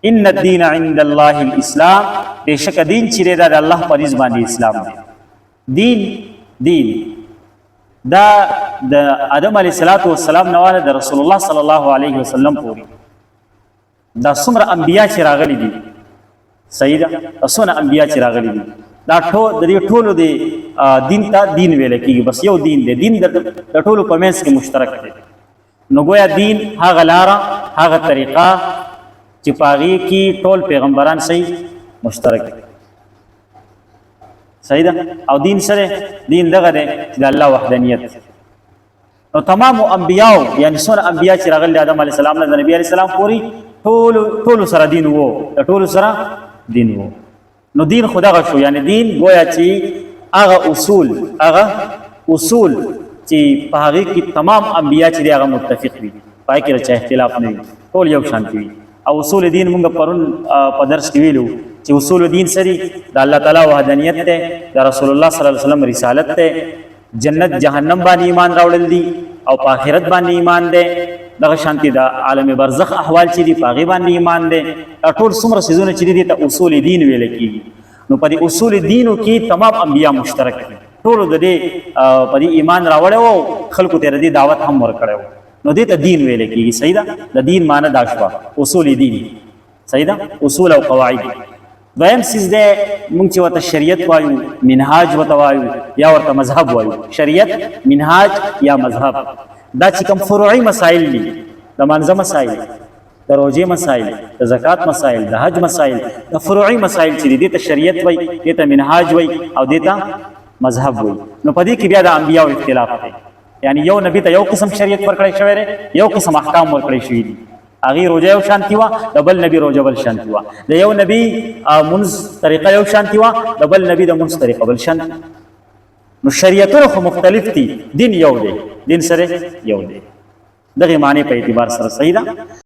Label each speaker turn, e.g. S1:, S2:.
S1: ان الدین عند الله الاسلام، بشک دین چې دا د الله په نس باندې اسلام دی. دین دین دا د آدم علیه السلام نواله د رسول الله صلی الله علیه وسلم پوری دا څومره انبیا چې راغلي دي، صحیح ده، څومره انبیا چې راغلي دي، دا ټول د دې ټولو د دین ته دین ویل کېږي. بس یو دین دی، دین د ټولو په منځ کې مشترک دی. نو گویا دین هغه لاره، هغه طریقه چې پاغي کې ټول پیغمبران صحیح مشترک دي، صحیح ده. او دین سره دین دغه دی چې د الله وحدانیت. نو تمام انبیاو، یعنی څونه انبیا چې راغلي آدم علی السلام نه د نبی علی السلام پوری، ټول ټول سره دین وو، ټول سره دین وو. نو دین خدغه شو، یعنی دین گویا چې هغه اصول، هغه اصول چې په هغه کې تمام انبیا چې هغه متفق وي، پای کې چې اختلاف نه وي، ټول یو شان وي. او اصول دین موږ پرون په درس کې ویلو چې اصول دین سری د الله تعالی وحدانیت ته، د رسول الله صلی الله علیه وسلم رسالت ته، جنت جهنم باندې ایمان راوړل دي او په آخرت باندې ایمان دی، دغه شانتي د عالم برزخ احوال چې دي پاغي باندې ایمان دی. ټول څومره سيزونه چې دي ته اصول دین ویل کیږي. نو په دې اصول دینو کې تمام انبیا مشترک دي، ټول د دې په دې ایمان راوړل او خلکو ته د دې دعوت هم ورکړو، نو دې ته دین ویل کیږي. صحیح ده، د دین معنی دا شوه اصول دین، صحیح ده، اصول او قواعد. دویم څیز دی مونږ چې ورته شریعت وایو، منهاج ورته وایو یا ورته مذهب وایو. شریعت، منهاج یا مذهب، دا چې کوم فروعي مسایل دي، د مانځه مسایل، د روزې مسایل، د زکات مسایل، د حج مسایل، د فروعي مسایل چې دي، دې ته شریعت وایي، دې ته منهاج وایي او دې ته مذهب وایي. نو په دې کې بیا د انبیاو اختلاف دی، یعنی یو نبی ته یو قسم شریعت ورکړی شوی دی، یو قسم احکام ورکړی شوی دي، هغه روزه یو شانتی وا، د بل نبی روزه بل شانتی وا، د یو نبی منځ طریقه یو شانتی وا، د بل نبی د منځ طریقه بل شانتی. نو شریعتونه خو مختلف دي، دین یو دی، دین سره یو دی، دغه معنی په اعتبار سره. صحیح ده.